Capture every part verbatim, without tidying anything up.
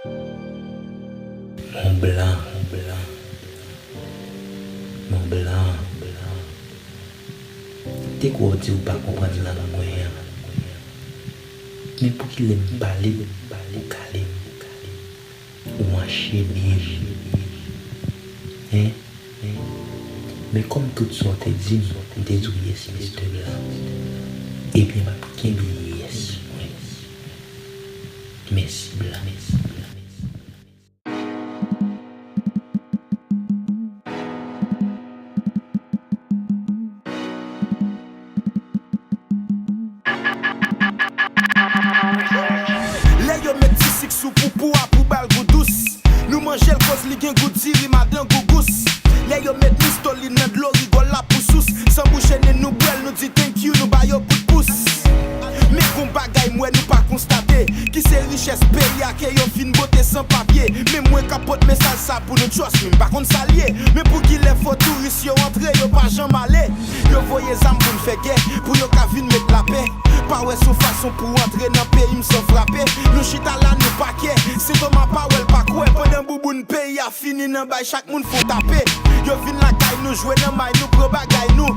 Mon blan, mon blan, mon blan. Te kwè w di w pa konprann lang mwen an. Men poukilè m pale, ou kale m, ou anchene m? Hein? Men kòm tout sa w te di m, m te di w yes, Mister Blan. Ebyen, m ap kenbe yes mwen. Mèsi, Blan. Lè yo met ti sik sou poupou a pou ba l gou dous, nou manje l koz li gen gou diri, madan gou gous. Lè yo met mistolin nan dlo rigòl la pou sous, san bouche nen nou bwè l, nou di thank you, nou ba yo kout pous. Men gon bagay m wè nou pa konstate, ki se richès peyi a ke yo fin bote san papye. Men mwen k ap pot mesaj sa pou nou, trust me, m pa konn sa l ye. Men poukilè fo touris yo antre, yo pa janm ale? Yo voye zam pou n fè gè, pou yo ka vin met lapè. Pa wè s on fason pou antre nan peyi m san frape. Nou chita la, nou pa kè. Sentoma pa wè l pa kwè. Pandan bouboun peyi a fini nan bay chak moun fon tape. Yo vin lakay nou, jwe nan may nou, pran bagay nou.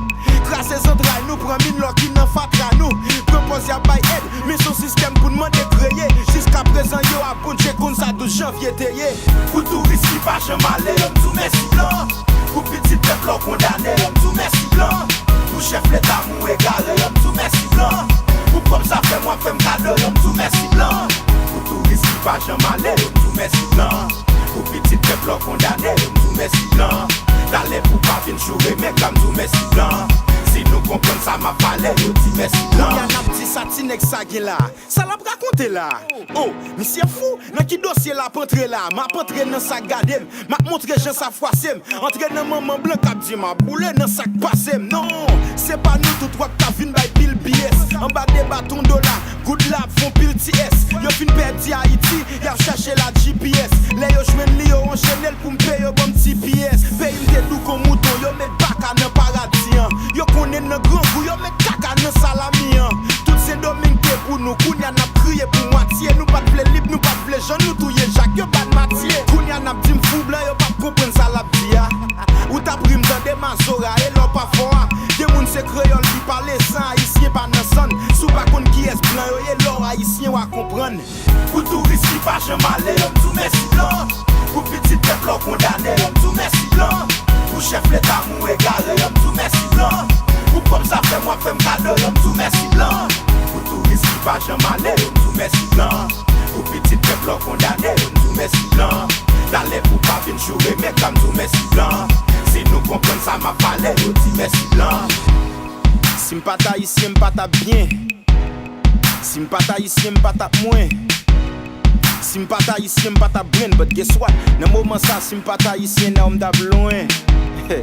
Kraze zantray nou, pran min lò ki nan fatra nou. Pran pòz y ap bay èd, men s on sistèm pou n mande kreye. Jiskaprezan yo ap Bondye konn sa douz janvye te ye. Pou touris ki pa janm ale, yo m di w mèsi blan. Pou pitit pèp la w kondane, yo m di w mèsi blan. Pou chèf leta m ou egare, yo m di w mèsi blan. Pou kòb zafè m w ap fè m kado, yo m di w mèsi blan. Pou touris ki pa janm ale, yo m di w mèsi blan. Pou pitit pèp la w kondane, yo m di w mèsi blan. Talè pou pa vin joure men ka m di w mèsi blan. Si nou konprann sa m ap pale, yo di mèsi blan. Kounye a n ap di sa ti nèg sa gen la. Sa l ap rakonte la? Oh, misye fou, nan ki dosye l ap antre la? M ap antre nan sa k gade m, m ap montre jan sa fwase m. Antre nan manman blan k ap di m ap boule nan sa k pase m. Non, se pa nou tout w ap ka vin bay pil B S. Anba de baton dola, goud la ap fè on pil ti S. Yo fin pèdi Ayiti, y ap chache la G P S. Lè yo jwenn li, yo anchene l pou m peye yo ban m ti pyès. Peyi m te dou kon mouton, yo met baka nan paradi an. Yo konnen nan grangou, yo met kaka nan salami an. Tout Sendomeng te pou nou, kounye a n ap kriye pou mwatye. Nou pa t vle lib, nou pa t vle jan nou touye Jak, yo ba n matye. Kounye a n ap di m fou blan, yo p ap konprann sa l ap di a. Ou t ap ri m tande mazora, e lè w pa fò a. Gen moun se kreyòl li pale, san ayisyen pa nan sann. Si w pa konn kiyès blan yo ye, lè w ayisyen w a konprann. Pou touris ki pa janm ale, yo m di w mèsi blan. Pou pitit pèp la w kondane, yo m di w mèsi blan. Pou chèf leta m ou egare, yo m di w mèsi blan. Pou kòb zafè m w ap fè m kado, yo m di w mèsi blan. Pou touris ki pa janm ale, yo m di w mèsi blan. Pou pitit pèp la w kondane, yo m di w mèsi blan. Talè pou pa vin joure men ka m di w mèsi blan. Si nou konprann sa m ap pale, yo di mèsi blan. Si m pa t ayisyen, m pa t ap byen. Si m pa t ayisyen, m pa t ap mwen. Si m pa t ayisyen, m pa t ap brenn. But guess what? Nan moman sa, si m pa t ayisyen, now m t ap lwen. Lè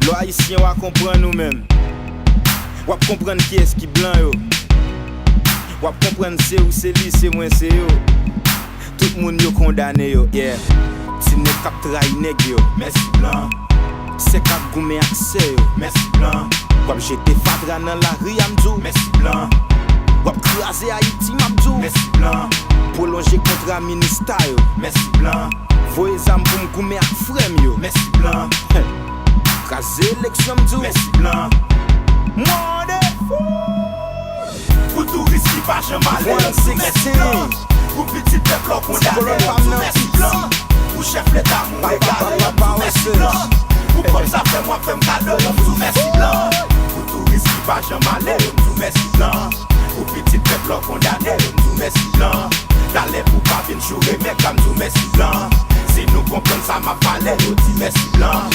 w ayisyen, w a konprann ou menm. W ap konprann kiyès ki blan yo. W ap konprann se ou, se li, se mwen, se yo. Tout moun yo kondane yo, yeah. Ti nèg k ap trayi nèg yo. Mèsi blan. Sè k ap goumen ak sè yo. Mèsi blan. W ap jete fatra nan lari a, m di w. Mèsi blan. W ap kraze Ayiti, m ap di w. Mèsi blan. Pwolonje kontra minista yo. Mèsi blan. Voye zam pou m goumen ak frè m yo. Mèsi blan. Kraze eleksyon, m di w. Mèsi blan. Mòde fou. Pou touris ki pa janm ale, yo m di w mèsi blan. Pou pitit pèp la w kondane, yo m di w mèsi blan. Pou chèf leta m ou egare, yo m di w mèsi blan. Pou kòb zafè m w ap fè m kado, yo m di w mèsi blan. Pou touris ki pa janm ale, yo m di w mèsi blan. Pou pitit pèp la w kondane, yo m di w mèsi blan. Talè pou pa vin joure men ka m di w mèsi blan. Si nou konprann sa m ap pale, yo di mèsi blan.